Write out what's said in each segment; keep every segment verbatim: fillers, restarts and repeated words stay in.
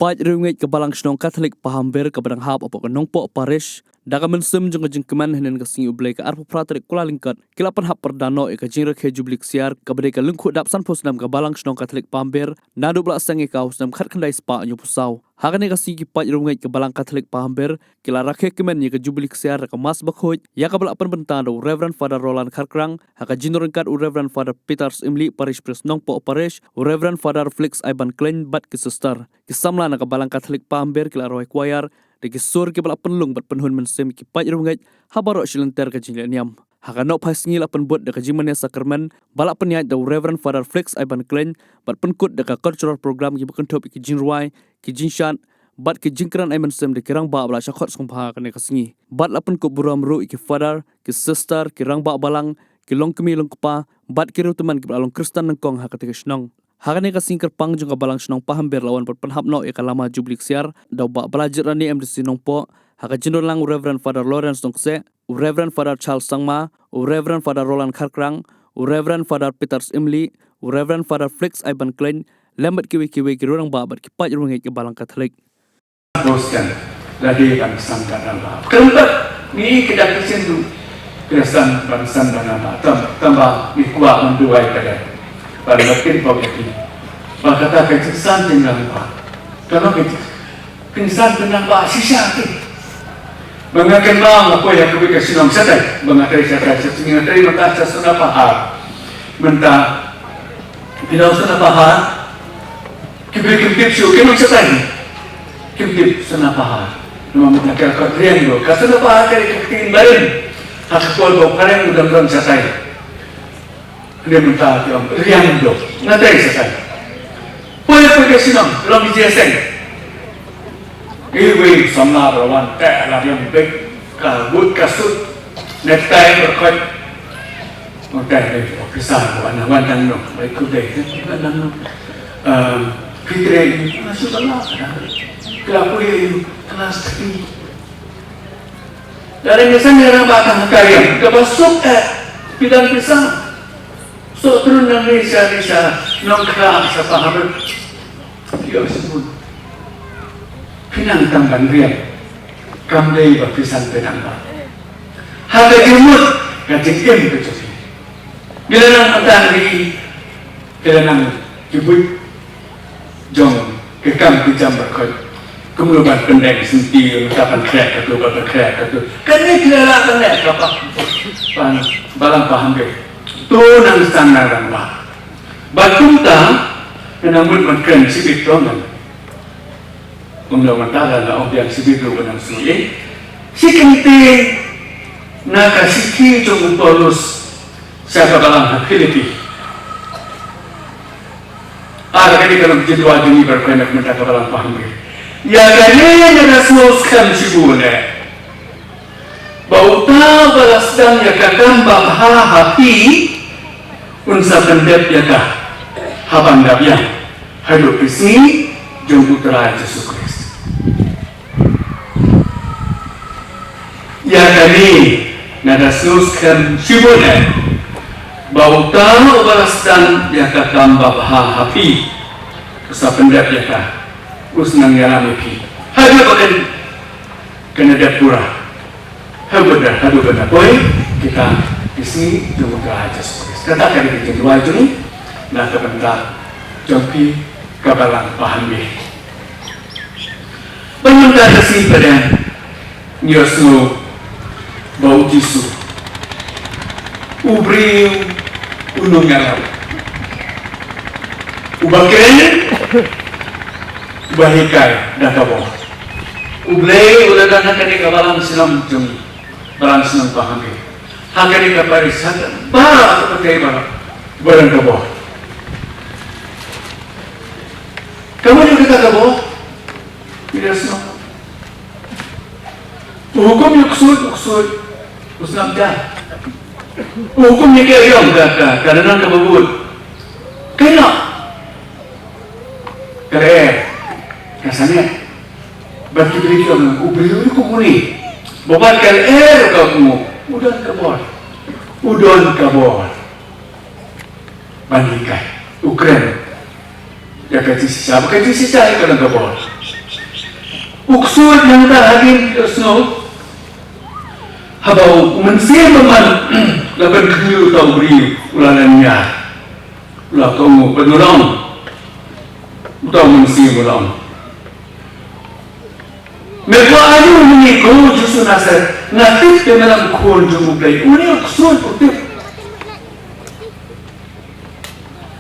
paid riewngeit ka Balang Shnong Katholik Pahamber kaba dang hap hapoh ka Nongpoh Parish, da ka mynsiem jong ka jingkmen, hynnin ka sngi U Blei ka arphew phra tarik Kyllalyngkot, ki la pynhap pyrda noh ïa ka jingrakhe Jubili Ksiar kaba dei ka lyngkhuh dap sanphew snem ka Balang Shnong Katholik Pahamber, naduh ba la seng ïa ka ha u snem khatkhyndai spah hynñiewphew saw. Ha kane ka sngi ki paid riewngeit ka Balang Katholik Pahamber ki la rakhe kmen ïa ka Jubili Ksiar da ka Mass bakhuid, ïa kaba la pynbynta da u Reverend Father Roland Kharkrang, ha ka jingdon ryngkat u Reverend Father Peter Syiemlieh, Parish Priest Nongpoh Parish, u Reverend Father Felix Iban Klein bad ki sister. Ki samla na ka Balang Katholik Pahamber ki la rwai choir, da ki sur kiba la pynlung bad pynhun mynsiem ïa ki paid riewngeit ha baroh shi lynter ka jingleh niam. Ha ka nohphai sngi la pynbud da ka jingmane sakramen, ba la pynïaid da u Reverend Father Felix Iban Klein, bad pynkut da ka cultural program kiba kynthup ïa ki jingrwai, ki jingshad, bad ki jingkren ai mynsiem da ki rangbah ba la shah khot sngewbha ha kane ka sngi. Bad la pynkup burom ruh ïa ki father, ki sister, ki rangbah balang, ki longkmie longkpa, bad ki riewtymmen kiba la long Khristan nyngkong ha katei ka shnong. Ha kane ka sngi kyrpang jong ka Balang Shnong Pahamber la wan bad pynhap noh ïa ka lama Jubili Ksiar da u Bah Balajied Rani, M D C Nongpoh, ha ka jingdon lang u Reverend Father Lawrence Nongkseh, u Reverend Father Charles Sangma, u Reverend Father Roland Kharkrang, u Reverend Father Peter Syiemlieh, u Reverend Father Felix Iban Klein, lem bad kiwei kiwei ki rangbah bad ki paid riewngeit ka Balang Katholik. Boston, lade ban san da naba. Kyrpad, ngi ki da ki sien du. Ki da san ban san da naba. Tam, tamba ngi kwah ban duwai ka da. Ban makin pau ïa ki. Ba kata ka jingsan jinglang ba. Kano ka jing-, jingsan jinglang ba shisha ki. Ba nga kynmaw nga poi ha kawei ka shnong shatai. Ba nga trei shatai, shatai nga trei mynta sha Sonapahar. Mynta Ki nong Sonapahar, ki briew kim tip shuh, ki nong shatai. Kim tip Sonapahar. Namar mynta ka kot riang do. Ka Sonapahar ka dei ka ktien barim. Ha ka por ba phareng u dang don shatai. Hynrei mynta ki ong riang do. Nga trei shatai. Poi poi ka shnong, long ki jingïaseng. Iwei samla ba la wan teh la riam bek ka but ka sut. Necktie ba khot. Wan teh dei officer ba wan, wan dang nong. Bai ku dei wan dang nong. Ehm, phi trei ïa u, nga shu ba la ka dang. Kla poi ïa u, klas three. Lada ngi san ïa rangbah tang ha ka riam kaba suk eh, phi dang phi san. Soh trun na Malaysia, Malaysia, Nongkhlaw, sha Pahamber. Phi ïoh sngewbha. Phi nang tang ban riam. Kam dei ba phi san phi nang ba. Ha ka jingmut ka jingim ka jong phi. Ngi la nang mynta ngi, ngi la nang ki buit jong ki kam ki jam ba khot. Kumno ban pyndeng senti, mynta ban khreh katu, ban khreh katu. Kane ki la lah kane ka pa, pan, Balang Pahamber. To nang san nang rangbah. Bad kumta, ka nang mut ban kren shibit to ngan. Kumno ban ta la ong biang shibit ruh ka nang sngewthuh. Shi kyntien na ka shithi jong u Paulus sha ka balang ha Philippi. Ar kane ka long jingduwai jong ngi baroh kane mynta ka Balang Pahamber. Ïa kane nga da sngew skhem shibun eh. Ba uta uba la sdang ïa ka kam babha ha phi, un sa pyndep ïa ka ha ban da biang haduh ka sngi jong U Trai Jisu Khrist. Ïa kane nga da sngew skhem shibun eh, ba uta uba la sdang ïa ka kam babha ha phi, un sa pyndep ïa ka, un sa nang ïalam ïa phi haduh ba kan, kan da pura. Haduh ba, haduh ba da poi kita ki sngi jong U Trai Jisu Khrist. Kata ka dei ka jingduwai jong ngi na ka bynta jong phi ka Balang Pahamber. Ban mynta ka sngi pat ngi ïohsngew ba U Jisu u briew u nongïalam, uba kren, uba hikai da ka bor. U Blei u la don ha kane ka balang shnong jong ngi, balang shnong Pahamber. Ha kane ka parish, ha ka baroh ka pyrthei baroh, uba don ka bor. Ka mut ïa kata ka bor, ïa shnong. U hukum ïa u ksuid, u ksuid u sngap jar. U hukum ïa ka ïong, ka, ka, ka rynsan kaba bud. Ka ïong. Ka lyer, ka sangeh. Bad ki briew ki ong, u briew u kumne. Ba wat ka lyer ka kumne. U don ka bor. U don ka bor ban hikai, u kren ïa ka jingshisha, ba ka jingshisha ïa ka long ka bor. U ksuid nangta hadien ki sngew. Haba u Mynsiem Bakhuid la pynkhynñiuh uta u briew, u la lynñiar. U la kohnguh, bad u la ong. Uta u mynsiem u la ong, me kwah aiu mynne ko Jisu Nasaret? Nga tip ba me long u Khun jong U Blei. Une u ksuid u tip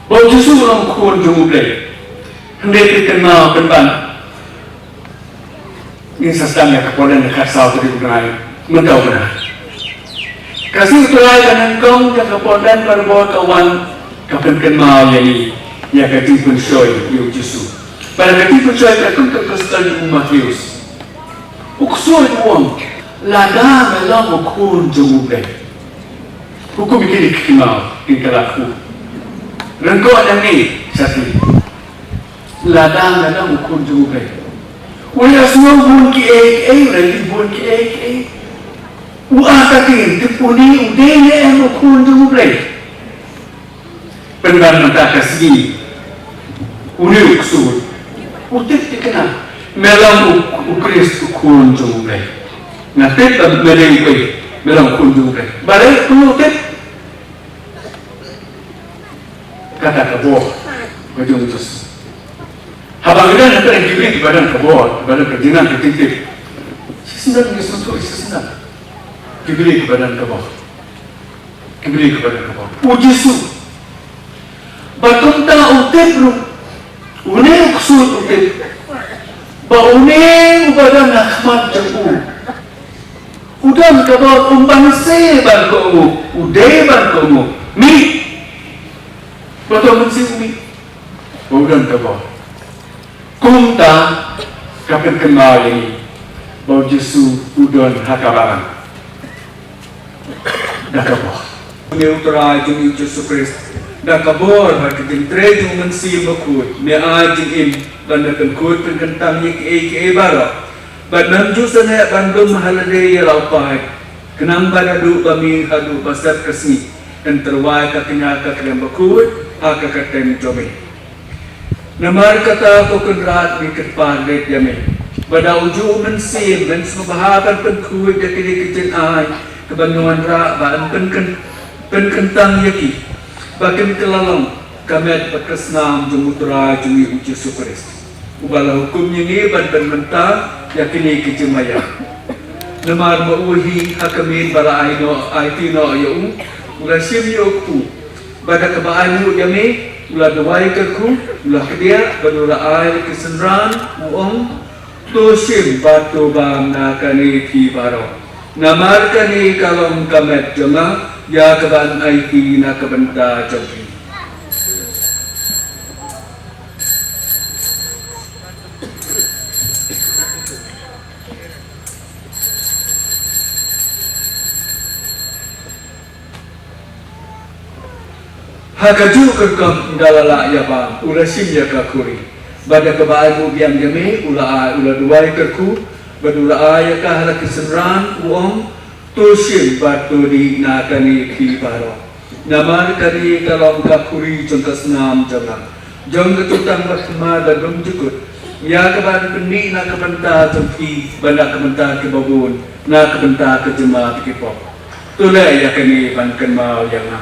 ba u Jisu u long u Khun jong U Blei. Hynrei phi kynmaw, pynban, ngin sa sdang ïa ka Pawlden khatsaw tarik u bnai mynta u bnai. Ka sngi U Trai ka nyngkong ïa ka Pawlden barabor ka wan ka pynkynmaw ïa ngi ïa ka jingpynshoi ïa u Jisu. Bad ka jingpynshoi ka kum ka gospel u Mathaios. U ksuid u ong, lada me long u Khun jong U Blei. Hukum ïa kine ki kynmaw, kin kylla kpu. Ryngkoh ïa ngi, sa shisien. Lada me long u Khun jong U Blei. U la sngew bun kiei kiei, u la leh bun kiei kiei. U ong, ka ktien, tip une u dei ne em u Khun jong U Blei. Pynban mynta ka sngi, une u ksuid u tip, thikna, me long u, u Khrist, u Khun jong U Blei. Nga tip ba me dei uwei, me long u Khun jong U Blei. Balei u tip? Kata ka bor ka jong u Jisu. Haba ngi don ha ka jingkylli kaba don ka bor, kaba don ka jingnang ka jingtip, shisien ngi sngewthuh shisien. Kylli kaba don ka bor. Kylli kaba don ka bor. U Jisu. Ba kumta u tip ruh. Une u ksuid u tip ba une uba don ha khmat jong u u don ka bor, um banse ban kohnguh, u dei ban kohnguh. Mih. Ba to mynsiem u mih. Ba u don ka bor. Kumta ka pynkynmaw ïa ngi ba u Jisu u don ha ka balang. Da ka bor. Une u Trai jong ngi u Jisu Khrist. Da ka bor bad ka jingtrei jong u Mynsiem Bakhuid, me ai jingim ban da pynkhuid pynkyntang ïa kiei kiei baroh. Bad mem ju sangeh ban dum ha lade ïa la u paid, khnang ba naduh ba mih haduh ba sep ka sngi, yn tyrwa ïa ka kñia ka Kynrad Bakhuid ha ka kyrteng jong me. Namar kata ko Kynrad, ngi kyrpad rit ïa me ba da ujuh u Mynsiem men sngewbha ban pynkhuid ïa kine ki jingai kiba ngi wanrah, ba yn pynkyn-, pynkyntang ïa ki, ba kin kylla long ka met bad ka snam jong u Trai jong ngi u Jisu Khrist, uba la hukum ïa ngi ban pynmynta ïa kine ki jingmaïan. Namar ma u hi ha ka miet ba la ai noh, aiti noh ïa u, u la shim ïa u kpu. Bad da kaba ainguh ïa me, u la duwai kyrkhu, u la kdiah, bad u la ai ïa ki synran, u ong, to shim bad to bam na kane phi baroh. Namar kane ka long ka met jong nga, ïa kaban aiti na ka bynta jong phi. Ha kajuh ka rukom ynda la lah ïa bam, u la shim ïa ka khuri. Bad da kaba ainguh biang ïa me, u la ai, u la duwai kyrkhu, bad u la ai ïa ka ha la ki synran, u ong, to shim bad to dih na kane phi baroh. Namar kane ka long ka khuri jong ka snam jong nga, jong ka jutang bathymmai badum jukut, ïa kaban pyndih na ka bynta jong phi bad na ka bynta kiba bun, na ka bynta ka jingma ki pop. To leh ïa kane ban kynmaw ïa nga.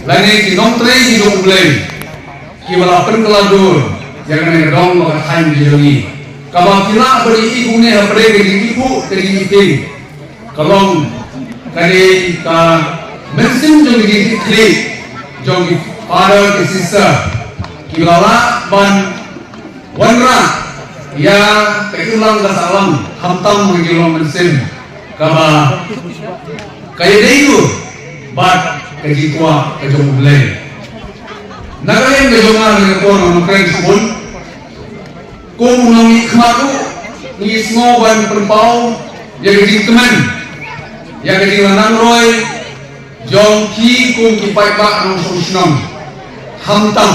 Lane ki nongtrei ki jong U Blei kiba la pynkylla dur ïa kane ka dong bad ka thaiñ ka jong ngi, kaba ki lah ban ïohi kumne hapdeng ka jingïohi ka jingïohi. Ka long kane ka mynsiem jong ka jingïohi jong ki father ki sister kiba la lah ban wanrah ïa ka imlang ka sahlang, khamtam ka jinglong mynsiem kaba ka ïadei dur bad ka jingkwah ka jong U Blei. Na ka liang ka jong nga, nga kren shibun kum u nongmihkhmat ruh, ngi sngew ban pynpaw ïa ka jingkmen, ïa ka jinglanang roi jong ki kum ki paidbah nongshong shnong, khamtam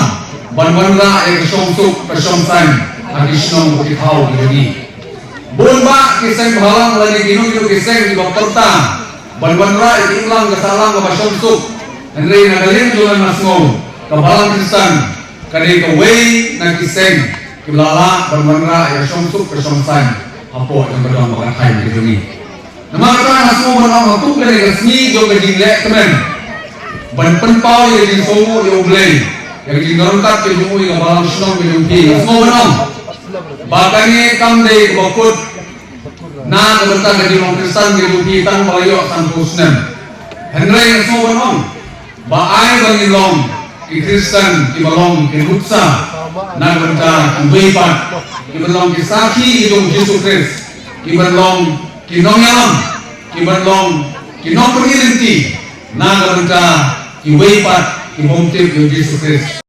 ban wanrah ïa ka shongsuk ka shongsaiñ ha ki shnong ki thaw ki jong ngi. Bun bah ki seng bhalang lane kino kino ki seng kiba pyrta ban wanrah ïa ka imlang ka sahlang kaba shongsuk, hynrei na ka liang jong nga, nga sngew ka Balang Khristan ka dei kawei na ki seng kiba la lah ban wanrah ïa ka shongsuk ka shongsaiñ hapoh jong ka dong bad ka thaiñ ka jong ngi. Namar kata nga sngew ban ong ha kum kane ka sngi jong ka jingleh kmen ban pynpaw ïa ka jingsngewnguh ïa U Blei, ïa ka jingdon ryngkat ka jong u ïa ka balang shnong ka jong phi, nga sngew ban ong ba kane kam dei kaba kut na ka bynta ka jinglong Khristan ka jong phi tang ba la ïoh sanphew snem. Hynrei nga sngew ban ong ba ai ba ngin long ki Khristan kiba long ki nuksa na ka bynta kiwei pat, kiba long ki sakhi ki jong U Jisu Khrist, kiba long ki nongïalam, kiba long ki nongpyni lynti na ka bynta kiwei pat ki bym tip ïa U Jisu Khrist.